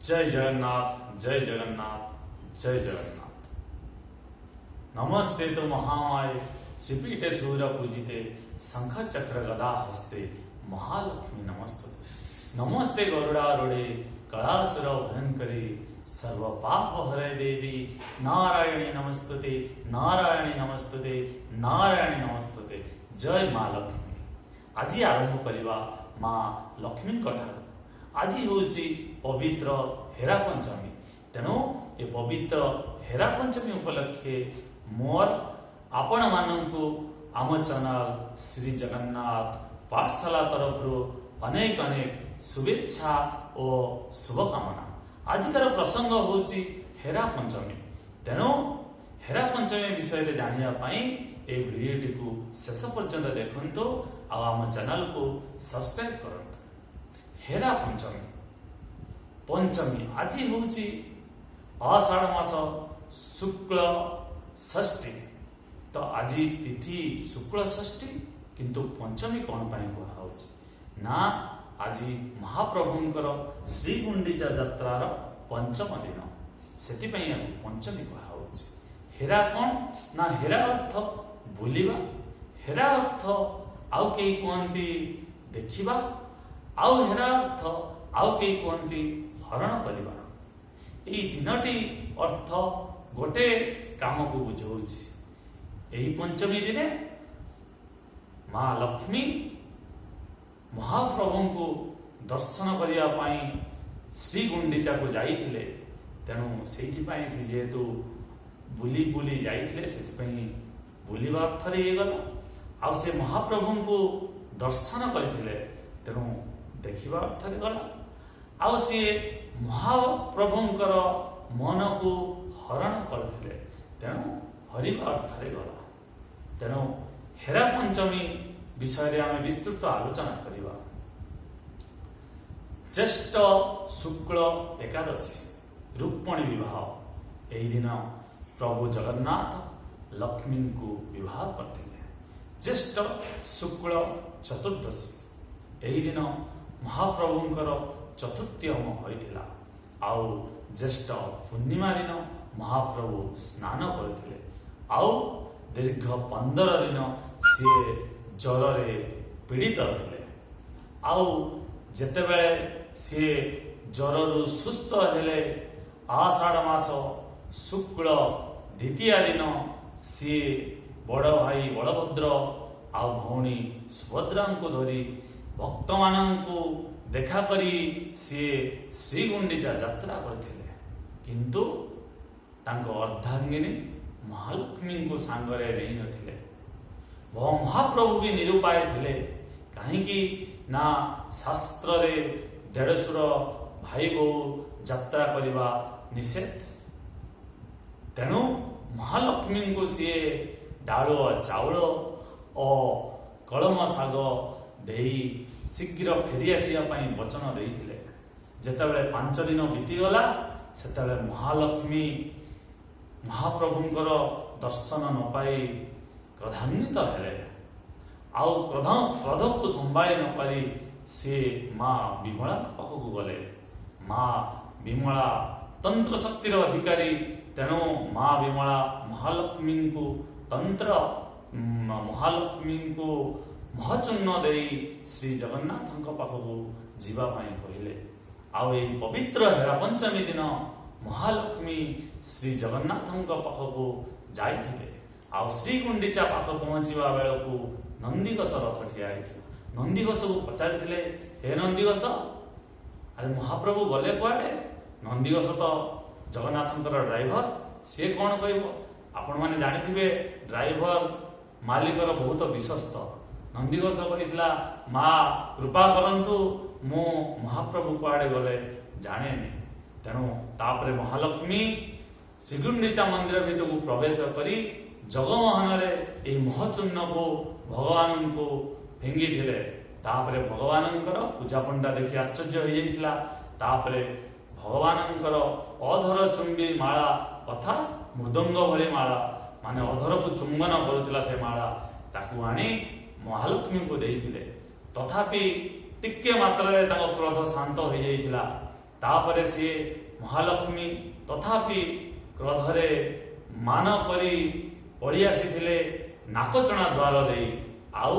ଜୟ ଜଗନ୍ନାଥ, ଜୟ ଜଗନ୍ନାଥ, ଜୟ ଜଗନ୍ନାଥ। ନମସ୍ତେ ତୋ ମହାମାୟେ, ଶ୍ରୀପୀଠେ ସୁର ପୂଜିତେ, ଶଙ୍ଖ ଚକ୍ର ଗଦା ହସ୍ତେ, ମହାଲକ୍ଷ୍ମୀ ନମସ୍ତୁତେ। ନମସ୍ତେ ଗରୁଡ଼ାରୂଢ଼େ, କଳାସୁର ଭୟଙ୍କରୀ, ସର୍ବ ପାପ ହରେ ଦେବୀ, ନାରାୟଣୀ ନମସ୍ତୁତେ, ନାରାୟଣୀ ନମସ୍ତୁତେ, ନାରାୟଣୀ ନମସ୍ତୁତେ। ଜୟ ମା ଲକ୍ଷ୍ମୀ। ଆଜି ଆରମ୍ଭ କରିବା ମା ଲକ୍ଷ୍ମୀଙ୍କ ଠାରୁ। ଆଜି ହେଉଛି ପବିତ୍ର ହେରା ପଞ୍ଚମୀ। ତେଣୁ ଏ ପବିତ୍ର ହେରା ପଞ୍ଚମୀ ଉପଲକ୍ଷେ ମୋର ଆପଣମାନଙ୍କୁ ଆମ ଚ୍ୟାନେଲ ଶ୍ରୀ ଜଗନ୍ନାଥ ପାଠଶାଲା ତରଫରୁ ଅନେକ ଅନେକ ଶୁଭେଚ୍ଛା ଓ ଶୁଭକାମନା। ଆଜିକାର ପ୍ରସଙ୍ଗ ହେଉଛି ହେରା ପଞ୍ଚମୀ। ତେଣୁ ହେରା ପଞ୍ଚମୀ ବିଷୟରେ ଜାଣିବା ପାଇଁ ଏହି ଭିଡ଼ିଓଟିକୁ ଶେଷ ପର୍ଯ୍ୟନ୍ତ ଦେଖନ୍ତୁ ଆଉ ଆମ ଚ୍ୟାନେଲକୁ ସବସ୍କ୍ରାଇବ କରନ୍ତୁ। ହେରା ପଞ୍ଚମୀ। ପଞ୍ଚମୀ, ଆଜି ହେଉଛି ଆଷାଢ଼ ମାସ ଶୁକ୍ଳ ଷଷ୍ଠୀ। ତ ଆଜି ତିଥି ଶୁକ୍ଳ ଷଷ୍ଠୀ, କିନ୍ତୁ ପଞ୍ଚମୀ କ'ଣ ପାଇଁ କୁହାହଉଛି ନା, ଆଜି ମହାପ୍ରଭୁଙ୍କର ଶ୍ରୀଗୁଣ୍ଡିଚା ଯାତ୍ରାର ପଞ୍ଚମ ଦିନ। ସେଥିପାଇଁ ଏହାକୁ ପଞ୍ଚମୀ କୁହାହଉଛି। ହେରା କ'ଣ ନା, ହେରା ଅର୍ଥ ବୁଲିବା। ହେରା ଅର୍ଥ ଆଉ କେହି କୁହନ୍ତି ଦେଖିବା, ଆଉ ହେରା ଅର୍ଥ ଆଉ କେହି କୁହନ୍ତି ହରଣ କରିବା। ଏଇ ତିନୋଟି ଅର୍ଥ ଗୋଟେ କାମକୁ ବୁଝଉଛି। ଏହି ପଞ୍ଚମୀ ଦିନେ ମା ଲକ୍ଷ୍ମୀ ମହାପ୍ରଭୁଙ୍କୁ ଦର୍ଶନ କରିବା ପାଇଁ ଶ୍ରୀଗୁଣ୍ଡିଚାକୁ ଯାଇଥିଲେ। ତେଣୁ ସେଇଥିପାଇଁ ସେ ଯେହେତୁ ବୁଲି ବୁଲି ଯାଇଥିଲେ, ସେଥିପାଇଁ ବୁଲିବା ଅର୍ଥରେ ହେଇଗଲା। ଆଉ ସେ ମହାପ୍ରଭୁଙ୍କୁ ଦର୍ଶନ କରିଥିଲେ, ତେଣୁ ଦେଖିବା ଅର୍ଥରେ ଗଲା। ଆଉ ସିଏ ମହାପ୍ରଭୁଙ୍କର ମନକୁ ହରଣ କରିଥିଲେ, ତେଣୁ ହରିବା ଅର୍ଥରେ ଗଲା। ତେଣୁ ହେରା ପଞ୍ଚମୀ ବିଷୟରେ ଆମେ ବିସ୍ତୃତ ଆଲୋଚନା କରିବା। ଜ୍ୟେଷ୍ଠ ଶୁକ୍ଳ ଏକାଦଶୀ, ରୁକ୍ମଣୀ ବିବାହ। ଏହି ଦିନ ପ୍ରଭୁ ଜଗନ୍ନାଥ ଲକ୍ଷ୍ମୀଙ୍କୁ ବିବାହ କରିଥିଲେ। ଜ୍ୟେଷ୍ଠ ଶୁକ୍ଳ ଚତୁର୍ଦ୍ଦଶୀ, ଏହି ଦିନ ମହାପ୍ରଭୁଙ୍କର ଚତୁର୍ଥୀ ହୋମ ହୋଇଥିଲା। ଆଉ ଜ୍ୟେଷ୍ଠ ପୂର୍ଣ୍ଣିମା ଦିନ ମହାପ୍ରଭୁ ସ୍ନାନ କରିଥିଲେ। ଆଉ ଦୀର୍ଘ 15 ଦିନ ସିଏ ଜ୍ୱରରେ ପୀଡ଼ିତ ରହିଲେ। ଆଉ ଯେତେବେଳେ ସିଏ ଜ୍ୱରରୁ ସୁସ୍ଥ ହେଲେ, ଆଷାଢ଼ ମାସ ଶୁକ୍ଳ ଦ୍ୱିତୀୟା ଦିନ ସିଏ ବଡ଼ ଭାଇ ବଳଭଦ୍ର ଆଉ ଭଉଣୀ ସୁଭଦ୍ରାଙ୍କୁ ଧରି ଭକ୍ତମାନଙ୍କୁ ଦେଖା କରି ସିଏ ଶ୍ରୀଗୁଣ୍ଡିଚା ଯାତ୍ରା କରିଥିଲେ। କିନ୍ତୁ ତାଙ୍କ ଅର୍ଦ୍ଧାଙ୍ଗିନୀ ମହାଲକ୍ଷ୍ମୀଙ୍କୁ ସାଙ୍ଗରେ ନେଇନଥିଲେ। ମହାପ୍ରଭୁ ବି ନିରୁପାୟ ଥିଲେ। କାହିଁକି ନା, ଶାସ୍ତ୍ରରେ ଦେଢ଼ଶୁର ଭାଇ ବୋହୂ ଯାତ୍ରା କରିବା ନିଷେଧ। ତେଣୁ ମହାଲକ୍ଷ୍ମୀଙ୍କୁ ସିଏ ଡାଳୁଅ ଚାଉଳ ଓ କଳମ ଶାଗ ଦେଇ ଶୀଘ୍ର ଫେରି ଆସିବା ପାଇଁ ବଚନ ଦେଇଥିଲେ। ଯେତେବେଳେ 5 ଦିନ ବିତିଗଲା, ସେତେବେଳେ ମହାଲକ୍ଷ୍ମୀ ମହାପ୍ରଭୁଙ୍କର ଦର୍ଶନ ନ ପାଇ କ୍ରୋଧାନ୍ୱିତ ହେଲେ। ଆଉ କ୍ରୋଧକୁ ସମ୍ଭାଳି ନ ପାରି ସିଏ ମା ବିମଳାଙ୍କ ପାଖକୁ ଗଲେ। ମା ବିମଳା ତନ୍ତ୍ର ଶକ୍ତିର ଅଧିକାରୀ। ତେଣୁ ମା ବିମଳା ମହାଲକ୍ଷ୍ମୀଙ୍କୁ ମହଚୂର୍ଣ୍ଣ ଦେଇ ଶ୍ରୀ ଜଗନ୍ନାଥଙ୍କ ପାଖକୁ ଯିବା ପାଇଁ କହିଲେ। ଆଉ ଏହି ପବିତ୍ର ହେରା ପଞ୍ଚମୀ ଦିନ ମହାଲକ୍ଷ୍ମୀ ଶ୍ରୀ ଜଗନ୍ନାଥଙ୍କ ପାଖକୁ ଯାଇଥିଲେ। ଆଉ ଶ୍ରୀଗୁଣ୍ଡିଚା ପାଖ ପହଞ୍ଚିବା ବେଳକୁ ନନ୍ଦିଘୋଷ ରଥ ଠିଆ ହେଇଥିଲା। ନନ୍ଦିଘୋଷକୁ ପଚାରିଥିଲେ, "ହେ ନନ୍ଦିଘୋଷ, ଆରେ ମହାପ୍ରଭୁ ଗଲେ କୁଆଡ଼େ?" ନନ୍ଦିଘୋଷ ତ ଜଗନ୍ନାଥଙ୍କର ଡ୍ରାଇଭର, ସିଏ କ'ଣ କହିବ? ଆପଣମାନେ ଜାଣିଥିବେ, ଡ୍ରାଇଭର ମାଲିକର ବହୁତ ବିଶ୍ୱସ୍ତ। ନନ୍ଦିଘୋଷ କହିଥିଲା, "ମା କୃପା କରନ୍ତୁ, ମୁଁ ମହାପ୍ରଭୁ କୁଆଡ଼େ ଗଲେ ଜାଣେନି।" ତେଣୁ ତାପରେ ମହାଲକ୍ଷ୍ମୀ ଶ୍ରୀଗୁଣ୍ଡିଚା ମନ୍ଦିର ଭିତରକୁ ପ୍ରବେଶ କରି ଜଗମୋହନରେ ଏହି ମହଚୂର୍ଣ୍ଣକୁ ଭଗବାନଙ୍କୁ ଫିଙ୍ଗିଥିଲେ। ତାପରେ ଭଗବାନଙ୍କର ପୂଜାପଣ୍ଡା ଦେଖି ଆଶ୍ଚର୍ଯ୍ୟ ହୋଇଯାଇଥିଲା। ତାପରେ ଭଗବାନଙ୍କର ଅଧର ଚୁମ୍ବୀ ମାଳା, ଅର୍ଥାତ୍ ମୃଦଙ୍ଗ ଭଳି ମାଳା, ମାନେ ଅଧରକୁ ଚୁମ୍ବନ କରୁଥିଲା ସେ ମାଳା, ତାକୁ ଆଣି ମହାଲକ୍ଷ୍ମୀଙ୍କୁ ଦେଇଥିଲେ। ତଥାପି ଟିକେ ମାତ୍ରାରେ ତାଙ୍କ କ୍ରୋଧ ଶାନ୍ତ ହୋଇଯାଇଥିଲା। ତାପରେ ସିଏ ମହାଲକ୍ଷ୍ମୀ ତଥାପି କ୍ରୋଧରେ ମାନ କରି ପଳି ଆସିଥିଲେ ନାକଚଣା ଦ୍ୱାର ଦେଇ, ଆଉ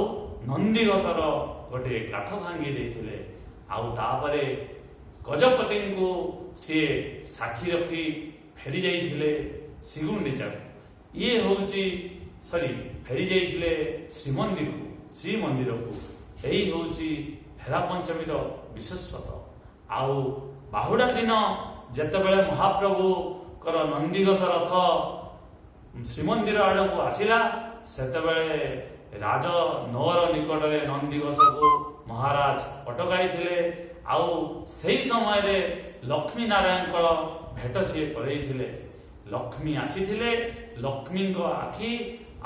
ନନ୍ଦିଘୋଷର ଗୋଟିଏ କାଠ ଭାଙ୍ଗି ଦେଇଥିଲେ। ଆଉ ତାପରେ ଗଜପତିଙ୍କୁ ସିଏ ସାକ୍ଷୀ ରଖି ଫେରି ଯାଇଥିଲେ ଶ୍ରୀଗୁଣ୍ଡିଚାକୁ। ଇଏ ହେଉଛି, ସରି, ଫେରି ଯାଇଥିଲେ ଶ୍ରୀମନ୍ଦିରକୁ। ଏଇ ହେଉଛି ହେରା ପଞ୍ଚମୀର ବିଶେଷତ୍ୱ। ଆଉ ବାହୁଡ଼ା ଦିନ ଯେତେବେଳେ ମହାପ୍ରଭୁଙ୍କର ନନ୍ଦିଘୋଷ ରଥ ଶ୍ରୀମନ୍ଦିର ଆଡ଼କୁ ଆସିଲା, ସେତେବେଳେ ରାଜ ନଅର ନିକଟରେ ନନ୍ଦିଘୋଷକୁ ମହାରାଜ ଅଟକାଇଥିଲେ। ଆଉ ସେଇ ସମୟରେ ଲକ୍ଷ୍ମୀ ନାରାୟଣଙ୍କର ଭେଟ ସିଏ କରେଇଥିଲେ। ଲକ୍ଷ୍ମୀ ଆସିଥିଲେ, ଲକ୍ଷ୍ମୀଙ୍କ ଆଖି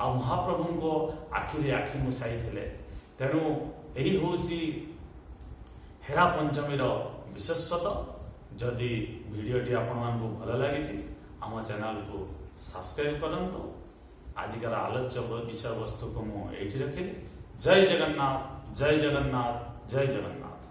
ଆଉ ମହାପ୍ରଭୁଙ୍କ ଆଖିରେ ଆଖି ମିଶାଇଥିଲେ। ତେଣୁ ଏଇ ହେଉଛି ହେରା ପଞ୍ଚମୀର ବିଶେଷତ୍ୱ। ଯଦି ଭିଡ଼ିଓଟି ଆପଣମାନଙ୍କୁ ଭଲ ଲାଗିଛି, ଆମ ଚ୍ୟାନେଲକୁ ସବସ୍କ୍ରାଇବ୍ କରନ୍ତୁ। ଆଜିକାର ଆଲୋଚ୍ୟ ବିଷୟବସ୍ତୁକୁ ମୁଁ ଏଇଠି ରଖିଲି। ଜୟ ଜଗନ୍ନାଥ, ଜୟ ଜଗନ୍ନାଥ, ଜୟ ଜଗନ୍ନାଥ।